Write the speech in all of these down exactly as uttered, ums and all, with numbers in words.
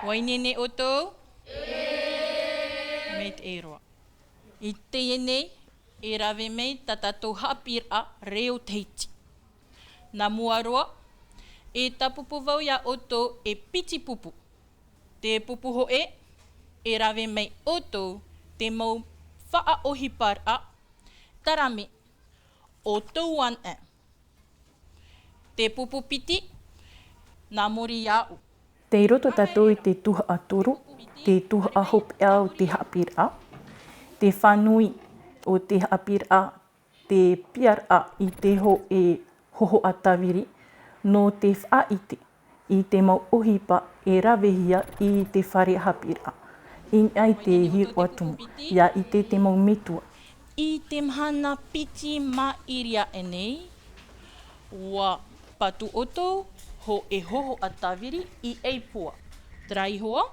Vai nei ʻoutou? Maitaʻi roa. I teie nei, e rave mai tā tātou haʻapiʻiraʻa reo Tahiti. Nā mua roa, e tāpupu vau iā ʻoutou e piti pupu. Te pupu hōʻē, e rave mai ʻoutou te mau faʻaʻohiparaʻa, tarami, ʻo tō ʻoe. Te pupu piti, nā muri iāʻu. Tei roto tātou i te tuhaʻa toru, te tuhaʻa hopeʻa o te haʻapiʻiraʻa, te fānui o te haʻapiʻiraʻa, te piaraʻa i te hōʻē hōhoʻa tāviri, nō te faʻaʻite i te mau ʻohipa e ravehia i te fare haʻapiʻiraʻa. I niʻa i te hiʻoraʻa tumu, ʻia ʻite te mau metua. I te mahana piti maʻiri aʻe nei, ʻua patu ʻoutou hōʻē hōhoʻa tāviri i ʻaipua. Terā iho ā.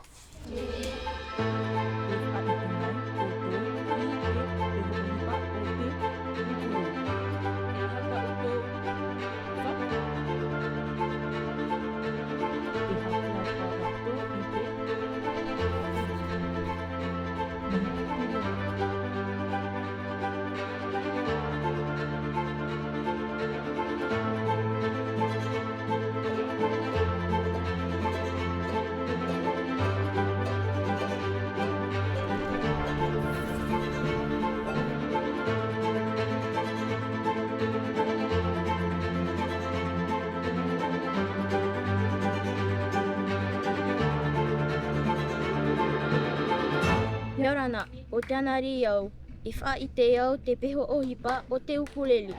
ʻIa ora na, ʻo Teanari au, e faʻaʻite au te peho ʻohipa o te ʻukulele.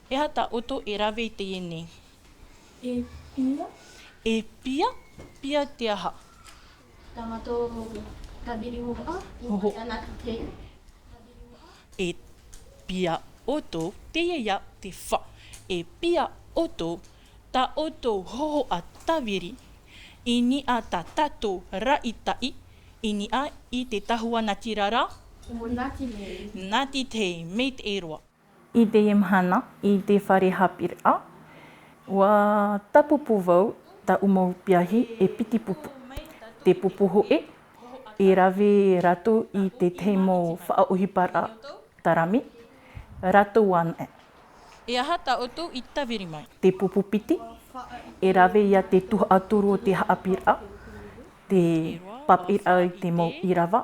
E aha tā ʻoutou e rave i teie nei? E pia. E pia? Pia te aha? Tā mātou tāviri hōhoʻa, i Hōhoʻa. Ana te. E pia ʻoutou, teie ïa te fa. E pia ʻoutou, tā ʻoutou hōhoʻa tāviri, i niʻa tā tātou raʻitaʻi, i niʻa i te tahua Natirara. Mo Natitei. Natitei, maitaʻi roa. I teie mahana, i te fare haʻapiʻiraʻa, ʻua tāpupu vau tāʻu mau piahi e piti pupu. Te pupu hōʻē, e rave rātou i te tahi mau faʻaʻohiparaʻa tarami, rātou anaʻe. E aha tā ʻoutou i tāviri mai? Te pupu piti, e rave ïa te tuhaʻa toru o te haʻapiʻiraʻa, te pāpaʻiraʻa i te mau ʻīrava,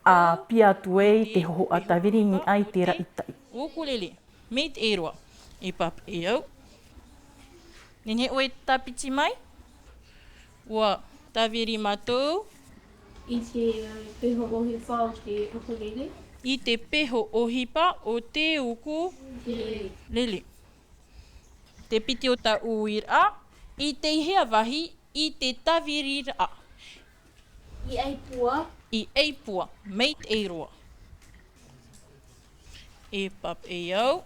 ʻa pia atu ai te hōhoʻa tāviri i niʻa i te raʻitaʻi. ʻUkulele, maitaʻi roa, e pāpaʻi au. Nehenehe ʻoe e tāpiti mai, ʻua tāviri mātou. I te, uh, peho ʻohipa o te ʻukulele. I te peho ʻohipa o te ʻukulele. Te piti o tāʻu uiraʻa, i teie hea vāhi i te tāviriraʻa? I ʻaipua. I ʻaipua, maitaʻi roa. E pāpaʻi au.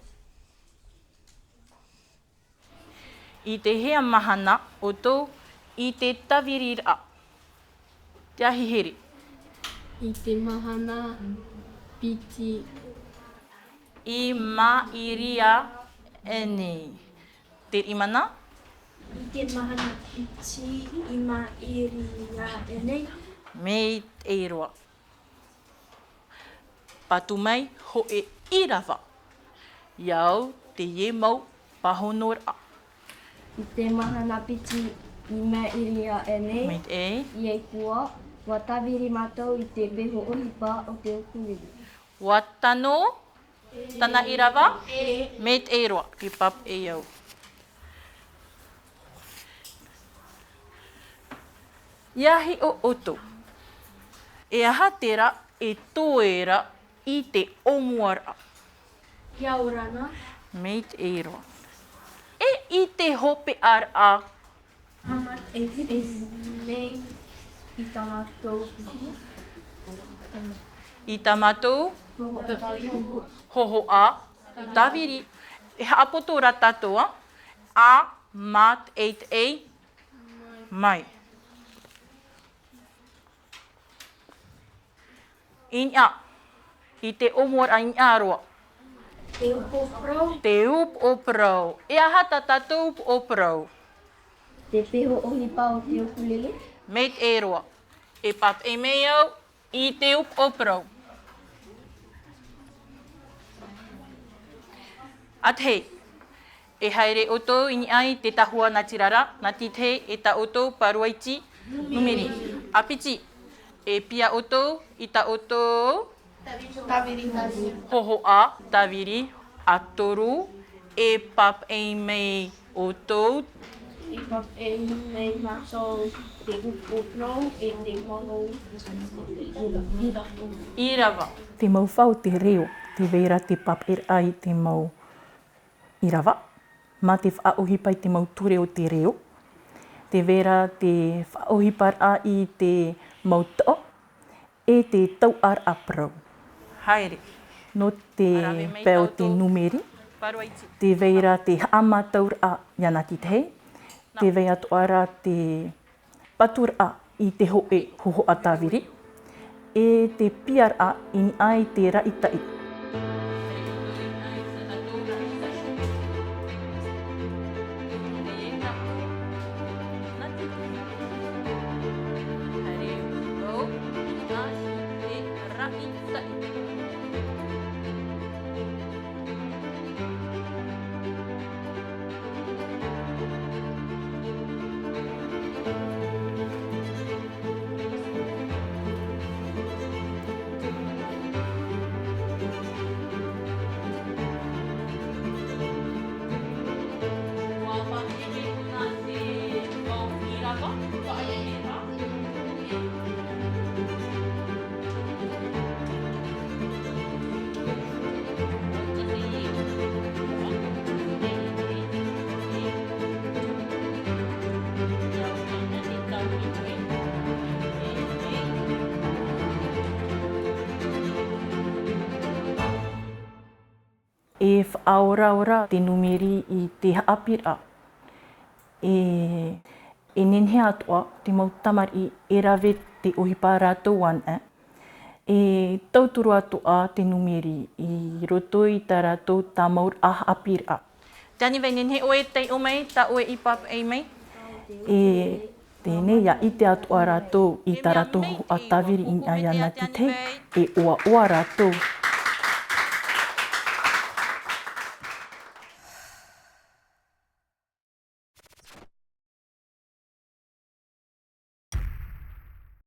I te hea mahana ʻoutou i te tāviriraʻa? Te ahiahi here. I te mahana piti. I maʻiri aʻe nei. Te rimana? I te mahana piti i maʻiri aʻe nei. Maitaʻi roa. Patu mai hōʻē ʻīrava. ʻIa au teie mau pāhonoraʻa. I te mahana piti i maʻiri aʻe nei. Maitaʻi. I ʻaipua, ʻua tāviri mātou i te peho ʻohipa o te ʻukulele. ʻUa tano tāna ʻīrava? Maitaʻi roa, e pāpaʻi au. ʻIa hiʻo ʻoutou. E aha terā e toe ra i te ʻōmuaraʻa? ʻIa ora na. Maitaʻi roa. E i te hopeʻaraʻa. Haʻamaitaʻi nei i tā mātou. I tā mātou hōhoʻa tāviri. E haʻapoto rā tātou, ā? ʻA mātaʻitaʻi mai. I niʻa i te ʻōmuaraʻa, i niʻa roa. Te upoʻo parau. Te upoʻo parau. E aha tā tātou upoʻo parau? Te peho ʻohipa o te ʻukulele. Maitaʻi roa. E pāpaʻi mai au i te upoʻo parau. ʻA tahi, e haere ʻoutou i niʻa i te tahua natirara, nā te tahi e tā ʻoutou parau iti numeri. ʻA piti, e piʻa ʻoutou i tā ʻoutou Tāviri, tāviri. Hōhoʻa tāviri. ʻA toru, e pāpaʻi mai ʻoutou. E pāpaʻi mai mātou te upoʻo parau e te mau ʻīrava. Te mau fā o te reo, tē vai ra te pāpaʻiraʻa i te mau ʻīrava, mā te faʻaʻohipa i te mau ture o te reo. Tē vai ra te faʻaʻohiparaʻa i te mau toʻo, e te tauʻaraʻa parau. Haere. Nō te pae o te numeri, tē vai ra te haʻamātauraʻa iā nā te tahi, tē vai atoʻa ra te paturaʻa i te hōʻē hōhoʻa tāviri, e te piʻaraʻa i niʻa i te raʻi taʻi. E faʻaoraora te numeri i te haʻapiʻiraʻa. E, e nehenehe atoʻa te mau tamariʻi e rave te ʻohipa rātou anaʻe. E tauturu atoʻa te numeri i roto i tā rātou tāmauraʻa haʻapiʻiraʻa. Tani, vai nehenehe ʻoe e taiʻo mai, tā ʻoe i pāpaʻi mai? E teie nei, ʻia ʻite atoʻa rātou i tā rātou hōhoʻa tāviri i niʻa iā nā te tahi, e ʻoaʻoa rātou